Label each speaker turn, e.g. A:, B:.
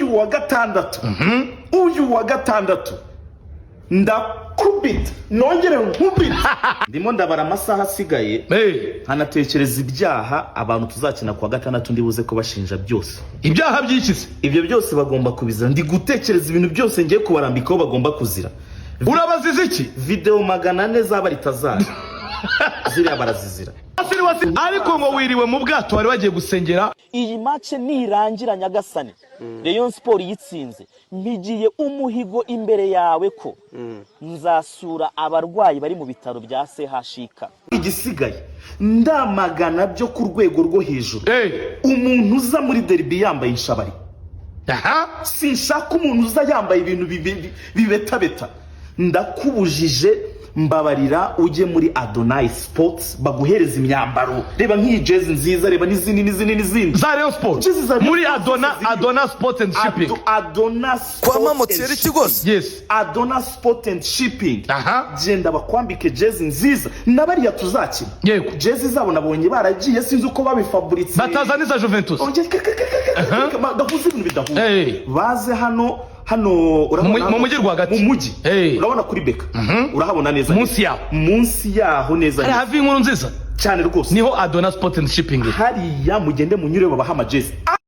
A: Uyu wa gatandatu, uyu wa gatandatu ndakubita, nongere nkubita. Ndimo ndabara amasaha asigaye, nkanatekereza ibyaha abantu tuzakina ku wa gatandatu ndibuze kubashinja byose.
B: Ibyaha by'ikize?
A: Ibyo byose bagomba kubizira. Ndi gutekereza ibintu byose ngiye kubarambikaho bagomba kuzira.
B: Urabaziza iki?
A: Videwo 400 zaba ritazara ziriya barazizira.
B: Ariko ngo wiriwe mu bwato, wari wagiye gusengera.
A: Iyi match nirangira, Nyagasani, Rayon Sport yitsinze, mpigiye umuhigo imbere yawe ko nzasura abarwayi bari mu bitaro bya CHUK. Igisigaye, ndamagana byo ku rwego rwo hejuru umuntu uza muri derby yambaye inshabari. Sinshaka umuntu uza yambaye ibintu bibetabeta. Ndakubujije, mbabarira ujye muri Adonai Sports baguhereza imyambaro. Reba nk'iyi jezi nziza, reba n'izindi n'izindi n'izindi.
B: Za Rayon Sport.
A: Jezi za Rayon
B: Muri
A: Sports
B: Adona
A: ziriyo.
B: Adona Sport and Shipping.
A: Adona Sport
C: Kwa Mama
A: and
C: Thierry
A: Shipping.
C: Kigozi.
B: Yes.
A: Adona Sport and Shipping. Genda bakwambike jezi nziza na bariya tuzakina. Jezi zabo nabonye baragiye, sinzi uko babifaburitse.
B: Batazaniza Juventus.
A: Oye, dahuza ibintu bidahuza. Baze hano, hano urabona
B: Mu
A: hano-
B: mu mujyi rwagati.
A: Mu mujyi. Urabona kuri beka, urahabona neza.
B: Munsi yaho.
A: Munsi yaho neza
B: Hari
A: neza.
B: hafi y'inkuru nziza.
A: Cyane rwose.
B: Niho Adona Sport and Shipping iri.
A: Hariya mugende munyure, babaha amajezi.